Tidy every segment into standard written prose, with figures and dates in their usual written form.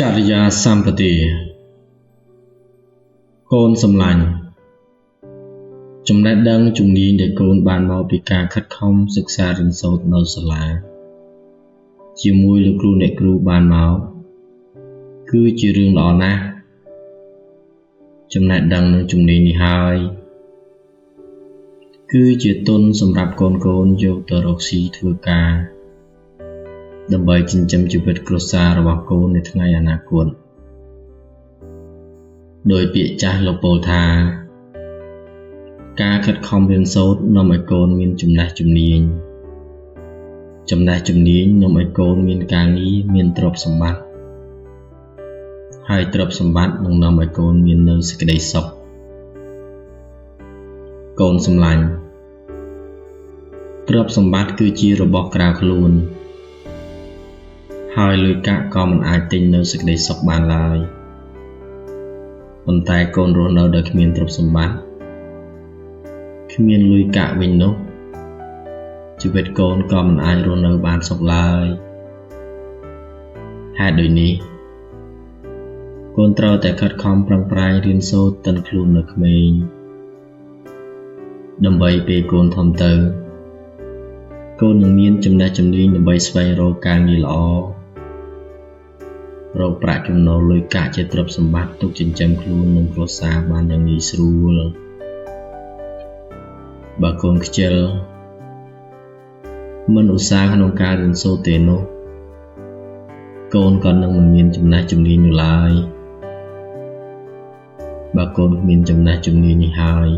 ចរិយាសម្បទាកូនសម្លាញ់ចំណេះដឹងជំនាញដែលកូនបានមកពីការខិតខំសិក្សារៀនសូត្រនៅសាលាជាមួយលោកគ្រូអ្នកគ្រូបានមកគឺជារឿងល្អណាស់ចំណេះដឹងនិងជំនាញនេះហើយគឺជាទុនសម្រាប់កូនៗយកទៅរកស៊ីធ្វើការដើម្បីចិញ្ចឹមជីវិតគ្រួសាររបស់កូននៅថ្ងៃអនាគតដោយពាក្យចាស់លោកពោលថាការខិតខំរៀនសូត្រនាំឲ្យកូនមានចំណេះជំនាញចំណេះជំនាញនាំឲ្យកូនមានការងារមានទ្រព្យសម្បត្តិហើយទ្រព្យសម្បត្តិនឹងនាំឲ្យកូនមាននូវសេចក្តីសុខកូនសម្លាញ់ទ្រព្យសម្បត្តិគឺជារបស់ក្រៅខ្លួនហើយលុយកាក់ក៏មិនអាចទិញនូវសេចក្តីសុខបានឡើយប៉ុន្តែកូនរស់នៅដោយគ្មានទ្រព្យសម្បត្តិគ្មានលុយកាក់វិញនោះជីវិតកូនក៏មិនអាចរស់នៅបានសុខឡើយហេតុដូចនេះកូនត្រូវតែខិតខំប្រឹងប្រែងរៀនសូត្រតិនខ្លួននៅក្មេងដើម្បីពេលកូនធំទៅកូននឹងមានចំណេះជំនាញដើម្បីស្វែងរកការងារល្អរកប្រាក់ចំណូលលុយកាក់ជាទ្រព្យសម្បត្តិទុកចិញ្ចឹមខ្លួននិងគ្រួសារបានយ៉ាងងាយស្រួលបើកូនខ្ជិលមិនឧស្សាហ៍ក្នុងការរៀនសូត្រទេនោះកូនក៏នឹងមិនមានចំណេះជំនាញនោះឡើយបើកូនគ្មានចំណេះជំនាញនេះហើយ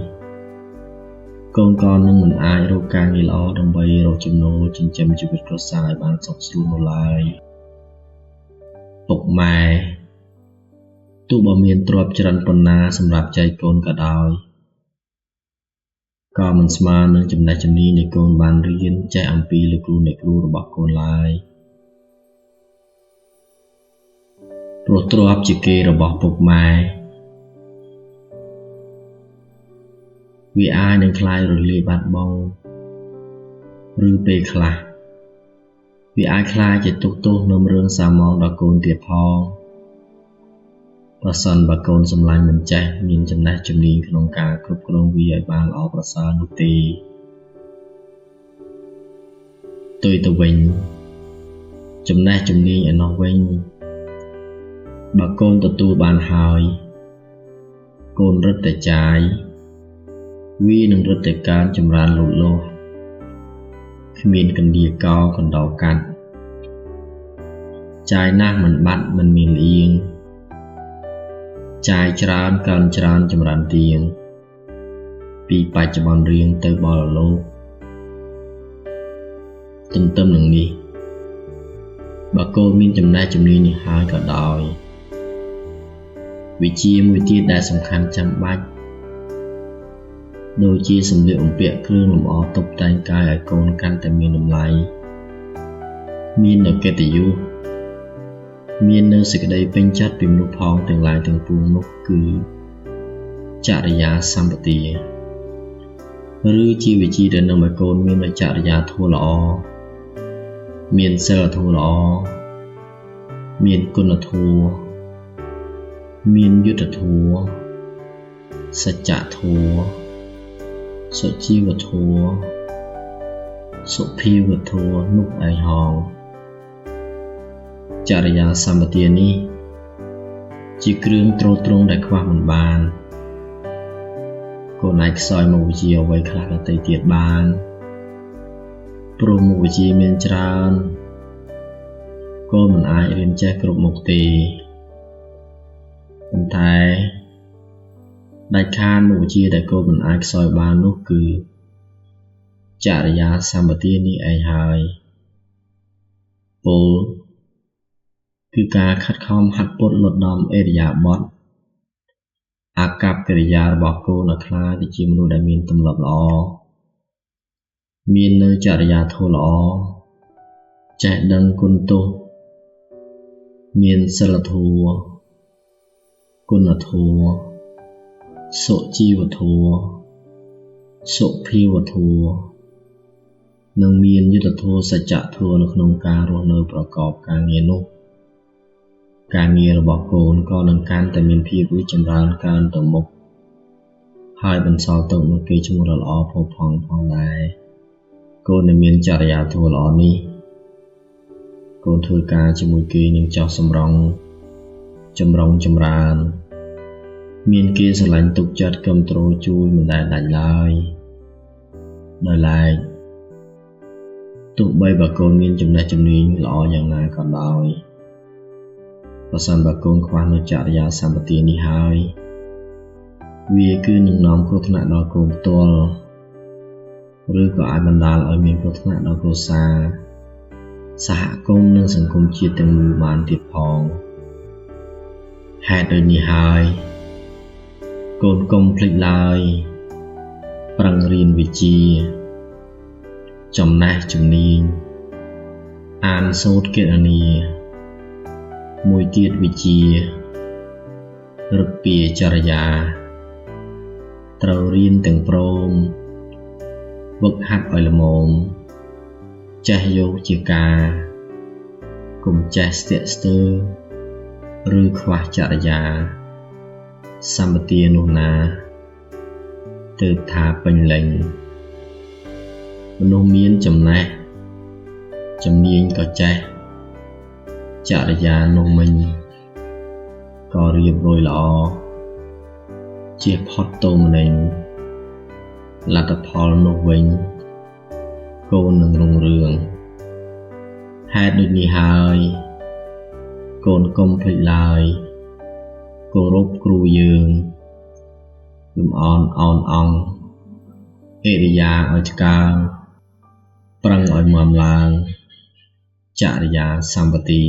កូនក៏នឹងមិនអាចរកការងារល្អដើម្បីរកចំណូលចិញ្ចឹមជីវិតគ្រួសារឲ្យបានសុខស្រួលនោះឡើយពុកម៉ែទោះបើមានទ្រព្យច្រើនប៉ុណ្ណាសម្រាប់ចែកកូនក៏ដោយក៏មិនស្មើនឹងចំណេះជំនាញដែលកូនបានរៀនចេះអំពីលោកគ្រូអ្នកគ្រូរបស់កូនឡើយព្រោះទ្រព្យជាគេរបស់ពុកម៉ែវាអាចនឹងក្លាយរលាយបាត់បង់ឬពេលខ្លះវាអាចក្លាយជាទុក្ខទោសនាំរឿងសាមងដល់កូនទៀតផងប្រសិនបើកូនសម្លាញ់មិនចេះមានចំណេះជំនាញក្នុងការគ្រប់គ្រងវាឲ្យបានល្អប្រសើរនោះទេផ្ទុយទៅវិញចំណេះជំនាញឯណោះវិញបើកូនទទួលបានហើយកូនរឹតតែចាយវានឹងរឹតតែកើនចម្រើនលូតលាស់គ្មានកណ្ដៀកោកណ្ដោកាត់ចាយណាស់មិនបាត់មិនមានលៀងចាយច្រើនកើនច្រើនចម្រើនទៀងពីបច្ចុប្បន្នរៀងទៅបរលោកទន្ទឹមនឹងនេះបើកូនមានចំណេះជំនាញនេះហើយក៏ដោយវិជ្ជាមួយទៀតដែលសំខាន់ចាំបាច់ដូចជាសម្លៀកបំពាក់គ្រឿងលម្អតុបតែងកាយឲ្យកូនកាន់តែមានតម្លៃមាននូវកិត្តិយសមាននូវសេចក្តីពេញចិត្តពីមនុស្សផងទាំងឡាយទាំងពួងនោះគឺចរិយាសម្បទាឬជាវិជ្ជាដែលនាំឲ្យកូនមាននូវចរិយាធម៌ល្អមានសីលធម៌ល្អមានគុណធម៌មានយុត្តិធម៌សច្ចធម៌សុជីវធម៌សុភាវធម៌នោះឯងហងចរិយាសម្បទានេះជាគ្រឿងទ្រទ្រង់ដែលខ្វះមិនបានកូនអាចខ្សោយមុខវិជ្ជាអ្វីខ្លះដទៃទៀតបានព្រោះមុខវិជ្ជាមានច្រើនកូនមិនអាចរៀនចេះគ្រប់មុខទេប៉ុន្តែដាច់ខាតមុខវិជ្ជាដែលកូនមិនអាចខ្សោយបាននោះគឺចរិយាសម្បទានេះឯងហើយពោលគឺការខិតខំហាត់ពត់លត់ដំឥរិយាបថអាកប្បកិរិយារបស់កូនឲ្យក្លាយទៅជាមនុស្សដែលមានទម្លាប់ល្អមាននូវចរិយាធម៌ល្អចេះដឹងគុណទោសមានសីលធម៌គុណធម៌សុជីវធម៌សុភាវធម៌និងមានយុត្តិធម៌សច្ចធម៌នៅក្នុងការរស់នៅប្រកបការងារនោះ ការងាររបស់កូនក៏នឹងកាន់តែមានភាពរីកចម្រើនកើនទៅមុខហើយបន្សល់ទុកនូវកេរ្តិ៍ឈ្មោះដ៏ល្អផូរផង់ផងដែរកូនដែលមានចរិយាធម៌ល្អនេះកូនធ្វើការជាមួយគេនឹងចោះសម្រងចម្រុងចម្រើនមានគេស្រឡាញ់ទុកចិត្តគ្រប់គ្រងជួយមិនដែលដាច់ឡើយដោយឡែកទោះបីបើកូនមានចំណេះជំនាញល្អយ៉ាងណាក៏ដោយប្រសិនបើកូនខ្វះនូវចរិយាសម្បទានេះហើយវាគឺនឹងនាំគ្រោះថ្នាក់ដល់កូនផ្ទាល់ឬក៏អាចបណ្ដាលឲ្យមានគ្រោះថ្នាក់ដល់គ្រួសារសហគមន៍និងសង្គមជាតិទាំងមូលបានទៀតផងហេតុដូចនេះហើយកូនកុំភ្លេចឡើយប្រឹងរៀនវិជ្ជាចំណេះជំនាញអានសូត្រគណនាមួយទៀតវិជ្ជាឫកពាចរិយាត្រូវរៀនទាំងព្រមវឹកហាត់ឲ្យល្មមចេះយកជាការកុំចេះស្ទាក់ស្ទើរឬខ្វះចរិយាសម្បទានោះណាទើបថាពេញលេញមនុស្សមានចំណេះជំនាញក៏ចេះចរិយានោះមិញក៏រៀបរយល្អជៀសផុតទោមនញលទ្ធផលនោះវិញកូននឹងរុងរឿងហេតុដូចនេះហើយកូនកុំភ្លេចឡើយគោរពគ្រូយើងលំអនអោនអង្គឥរិយាឲ្យឆ្កើងប្រឹងឲ្យមាំឡើងចរិយាសម្បទា